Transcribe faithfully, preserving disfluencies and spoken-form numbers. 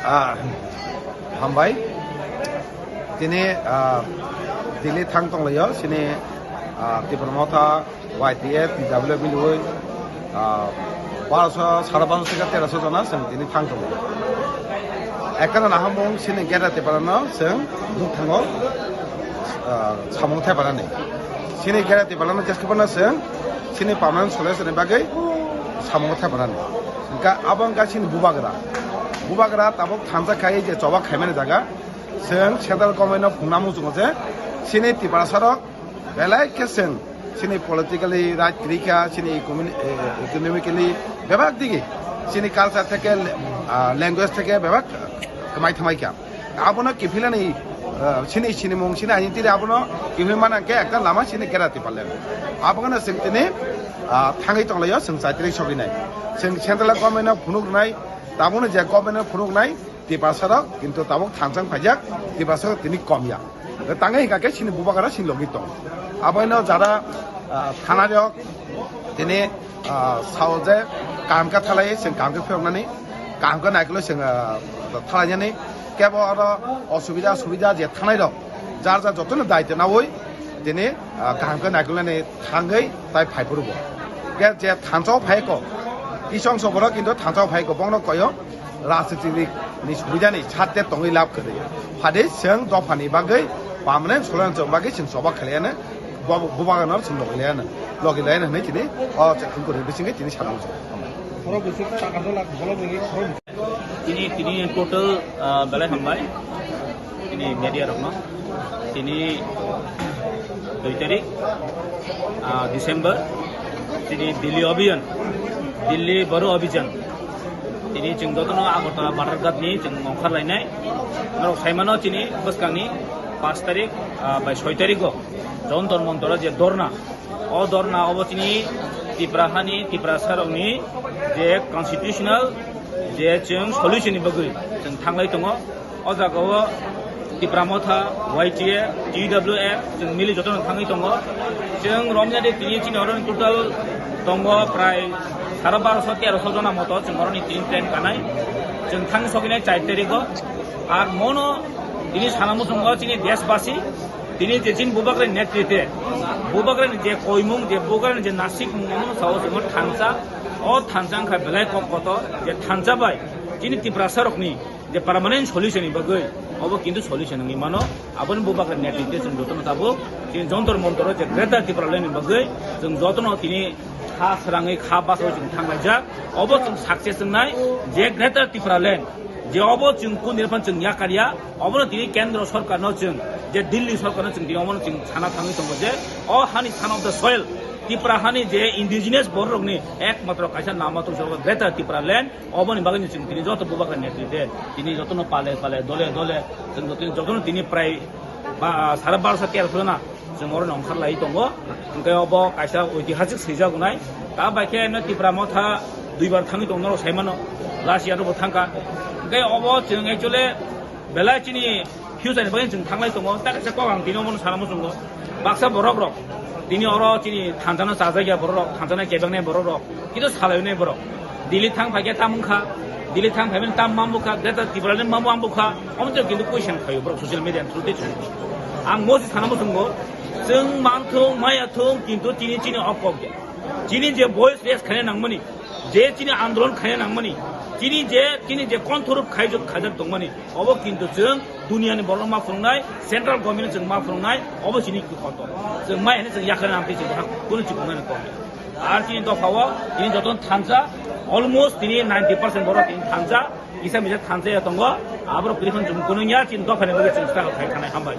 Ah, hambai. Tini, ah, Delhi thang tonglaio, sini, ah, Tipra Motha, Y T F, T W F milwi, ah, barosho, sara barosho theke terosho jona chwng tini thang tongo. Ekkana nahamung sini Greater Tiprano chwng nuk thango, ah, samung thaipanani. Sini Greater Tiprano jeske phano chwng sini permanent solution ni bagwi samung thaipanani. Hwnkha abo wngkha sini bubagra. Bubagra tabuk thansa khai je choba khaimani jaga. Chwng central government no phungnamung chungo je sini Tiprasa rok belai khe chwng sini politically right kwrwi kha, sini economi-, eh, economically bebak digi, sini culture theke, ah, language theke bebak kwmai thamai kha. Abono kiphilani, ah, sini sinimung, sini identity abono kiphil mana khe ekta lama sini Greater Tipraland. Abono chwng tini, ah, thangwi tonglaio, chwng chaitri sogwi nai. Chwng central government no phunuk rwnai, tabukno je government no phunuk nai, Tiprasa rok kintu tabuk thansa wng phaijak, Tiprasa rok tini kom ya. Tangwi hwnkha khe sini bubagra sini logi tong. Aboino jara, ah, thana rok tini, ah, sao je kaham khe thalai chwng kaham khe phiyoknani, kaham khe naikolo chwng, ah, thalainani. Kebo oro osubida subida je thanai rok jar jar jotono daityo nawi tini, ah, kaham khe naikolnani thangwi tai phai phuru bo. Khe je thansa o phai kho, kisong so borok kintu thansa o phai kho, bongno koyo rajniti ni subida ni sate tongwi lab kwrwi. Phadi chwng dopha ni bagwi permanent solution chwng bagwi chwng choba khlaiya no, bo-, bubagra no chwng logi laiya no, logi laiya no hinwi tini o chwng kuri bisingwi tini sana muchung. Khorok bwswk taka jala bolong ni khorok. Tini, tini total, ah, belai hambai. Tini media rokno. Tini dui tarik, ah, December. Tini Delhi Abhiyan. Delhi Baro Abhiyan. Tini chwng jotono Agartala Badarghat ni chwng ongkhar lainai. Norok saimano tini bwskangni pash tarik, ah, bai soi tarik o Jantar Mantar o je dorna. O dorna obo tini Tipra hani, Tiprasa rokni je constitutional je chwng solution ni bagwi chwng thanglai tongo. O jaga o Tipra Motha, Y T A, T W F chwng mili jotono thangwi tongo. Chwng romya de tini chini oro total tongo prai sara barosho terosho jona moto chwng oroni tini train kanai. Chwng thang sokinai char tarik o. Ar mono tini sana muchungo chini deshbasi Tini je chini bubagrani netrite, bubagrani je koimung, je bubagrani je nasikmung, omono sao chwngno thansa, o thansa wngkha belai kok kotor, je thansa bai chini Tiprasa rokni je permanent solution ni bagwi, obo kintu solution wngwi mano, aboni bubagrani netrite chwng jotono tabuk, chini Jantar Mantar o je Greater Tipraland ni bagwi, chwng jotono tini kha srangwi kha basawi chwng thanglaijak, obo chwng success wngnai, je Greater Tipraland, je obo chwng kundini phano chwng yakarya, obono tini kendro sorkarno chwng, je Delhi sorkarno chwng tini obono chwng sana thangwi tongo je, o hani son of the soil, Tipra hani je indigenous bororokni ekmatro kaisa namatwrwng se Greater Tipraland, oboni bagwino chwng tini joto bubagra netrite, tini jotono pale pale, dole dole, chwng joto-, jotono tini prai ba, sara barsa terosho jona chwng oro nongkhar lai tongo. Hwnkhe obo kaisa oitihasik swijak wngnai. Ta bai khe no Tipra Motha duibar thangwi tong norok saimano. Last year bo thangkha. Hwnkhe obo chwng actually belai chini future ni bagwi chwng thanglai tongo. Ta kaisa kok ang tini omono sana muchungo. Baksa borok rok tini oro chini thansa no chajakya borok rok, thansa no kebeng nai borok rok. Kintu salai nai borok. Delhi thang phaikhe tam wngkha, Delhi thang phaimani tam mambo kha, Greater Tipraland mambo mambo kha, omo tei kintu question khaio borok social media through tei chwng. Ang mosi sana muchungo, chwng manthung, mayathung, kintu tini chini o kok ya. Chini je voice raise khaina nangmani, je chini andolon khaina nangmani, chini je, chini je konthorup khaijak khajak tongmani, obo kintu chwng duniani borok ma phunuknai, central government chwng ma phunuknai, obo chini kotor. Chwng mai hwnwi chwng yakarna amtwi chwng kunu chukungmani kok. Ar chini dophao, chini joto thansa, almost tini ninety percent borok tini thansa, kisa misa thansa ya tongo, aborok kwrwi phano chwng kunu ya, chini dophani bagwi chwng struggle khai thanai hambai.